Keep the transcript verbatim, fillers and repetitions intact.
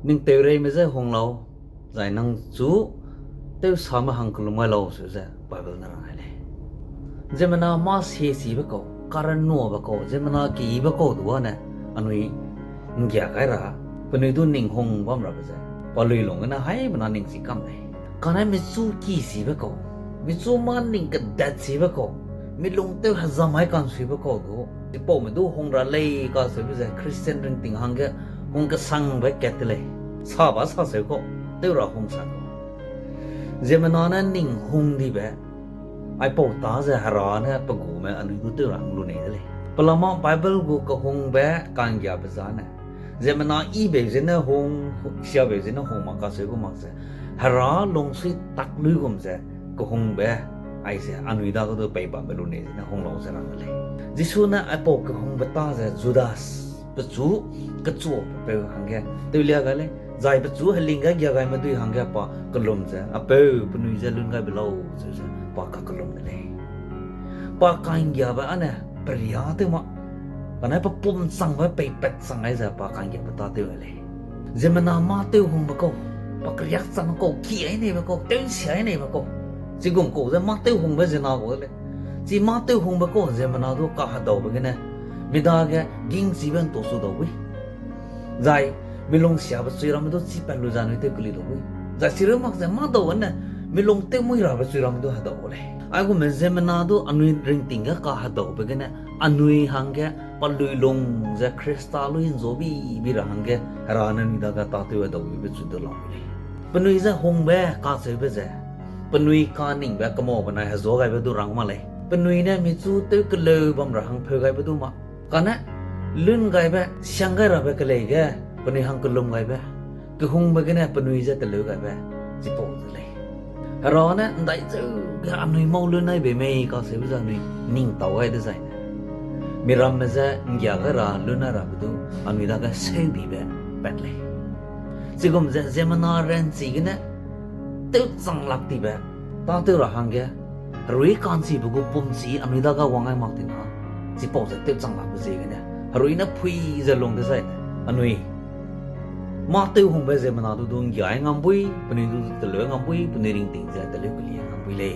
Ning teureime je hung lau, zai nang chu tewsame hang kellum gai lau seu ze Bible ne rang gai lei. Ziemmena mâ siechibe kau, karannuabe kau, ziemmena keyibe kau du ane, anui ’nggia gai ra, penui du ning hung bam rabe ze, pa lui lung gene haimena ning chi kam lei. Kane michu kichibe kau, michu mâ ning kedetchibe kau, mi lung tew hezam mai ka'nsuibe kau du, chipaume du hung ra lei kacheube ze Christian ringting hangge hung kesangbe kat te lei. Saba saseu kau, tew ra hung sa kau. Ziemmena ne ning hung dibe, aipau tâ ze Hera ne pe gume anui du tew ra hang lunei de lei. Pelama Bible gu kehungbe ka'nggiabe zane, ziemmena yibeu zene hung, siabeu zene hung mak kacheu gu mak ze, Hera lungsui tak luigum ze kehungbe, aize anui dage du pei bambe lunei zene hung lau ze rang de lei. Jisu ne aipau kehungbe tâ ze Judas, pechu kechuapeu hangge tewlia gai lei, zai pechu heling gai gia gaime dui hangge pa kellum ze, Apeu, penui je lun gai be lau, zeu ze pa kakellum de lei. Pa ka'nggiabe ane peria tew ma, kane pe pum changbe peipat chang gai ze pa ka'nggiabe tâ tew gai lei. Ziemmena mâ tewhungbe kau, pa keriak changbe kau, ki ai neibe kau, tew ’nsia ai neibe kau, chigum kau ze mâ tewhungbe ziemmena kau de lei. Chi mâ tewhungbe kau ziemmena du kahedaube gene, mi dage gingchibe ’ntu su dau bui. Zai, mi lungsiabe chui ramme du chipat lu ze anui tew keli dau bui. Zai chireu mak ze mâdau ane, mi lung tewmui rabe chui ramme du hedau gu lei. Aigumbe ziemmena du anui ringting ge kahedaube gene, anui hangge pa lui lung ze Khrista lui ’nzua bi bi ra hangge Hera ne anui dage tâtew hedau bibe chu du lau lei. Penui je hungbe kacheube ze, penui kaningbe kemau benai hezua gaibe du rang mak lei. Penui ne michu tew keleu bam ra hang pheu gaibe du mak. Kane, lun gaibe, siang gai rabe kelei ge, penui hang kellum gaibe, kehungbe gene penui je teleu gaibe, chipau de lei. Hera ne ’ndaizeu ge anui mau lun nai bei mei kacheube ze anui ning tau gai dezaine, miramme je ’nggia gai ra lun nai rabe du anui dage seudibe pat lei. Chigum ze ziemmena ranchi gene tewchang lak tibe, tâtew ra hangge, herui ka'nchibe gu pumchi anui dage wang gai mak tina, chipau ze tewchang lakbe ziegene, herui ne phui ze lung dezaine, anui mâ tewhungbe ziemmena du du ’nggia ngam bui, penui du du teleu ngam bui, penui ringting ze teleu keli ngam bui lei.